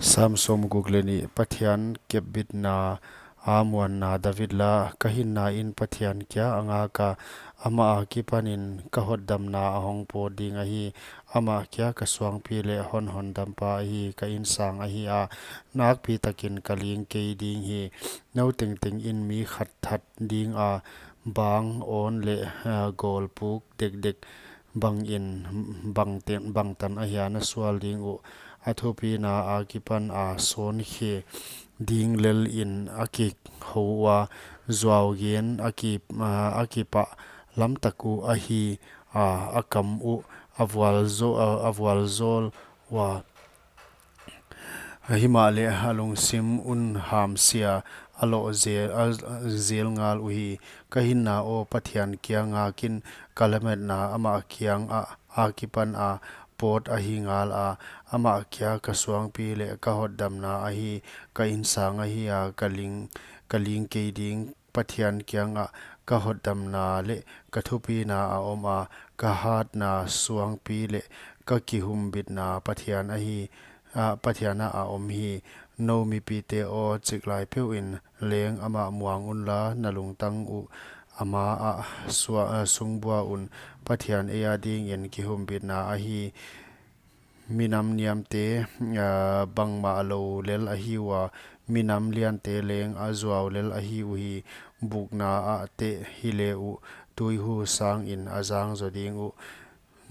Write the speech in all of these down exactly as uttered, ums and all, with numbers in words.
Sam sawmguk leh nih. Pathian kepbitna a muanna. David la. Ka hinna in Pathian kia a ngak a, amah akipanin ka hotdamna a hong pawt ding ahi. Amah kia ka suangpi leh honhondampa ahi, ka insang ahi a, nakpitakin ka ling kei ding hi. Nou tengteng in mi khat that ding a, bang awn leh, ah, gawlpuk dekdek bangin, bangten, bangtan ahia na sual ding uh. A thupina akipan a sawn khe ding lel in a kihou ua, zuau gen a ki, ah, a kipah lamtak uh ahi a, a kam uh a vualzawl, a, a vualzawl ua. Himahleh a lungsim un hamsia, a loh zel, a zel ngal uhi. Ka hinna aw, Pathian kia ngak in, ka lametna amah kiang a, akipan a pawt ahi ngal a. Amah kia ka suangpi leh ka hotdamna ahi, ka insang ahi a, ka ling, ka ling kei ding. Pathian kiangah ka hotdamna leh ka thupina a om a, ka hatna suangpi leh ka kihumbitna Pathian ahi, ah, Pathian ah a om hi. Nou mipite aw, chiklai peuh in leng amah muang unla, na lungtang uh ama ah sua, ah, sungbua un. Pathian ei adingin kihumbitna ahi. Minam niamte, ah, bangmah lou lel ahi ua, minam liante leng a zuau lel ahi uhi. Bukna ah teh hileh uh, tuihu sangin a zang zaw ding uh.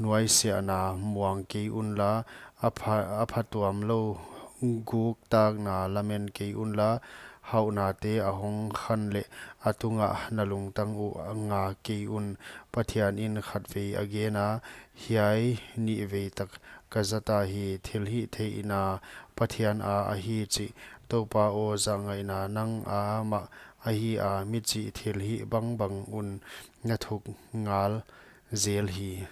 Nuaisiahna muang kei unla, a pha, a phatuam lou guktakna lamen kei unla. Hauhnate a hong khan leh a tungah na lungtang uh ngak kei un. Pathian in khatvei a gen a, hiai nihvei tak ka zata hi. Thilhihtheihna Pathian a ahi chih, Toupa aw, zahngaihna nang a mah ahi a, mi chih thilhih bangbang un na thuk ngal zel hi.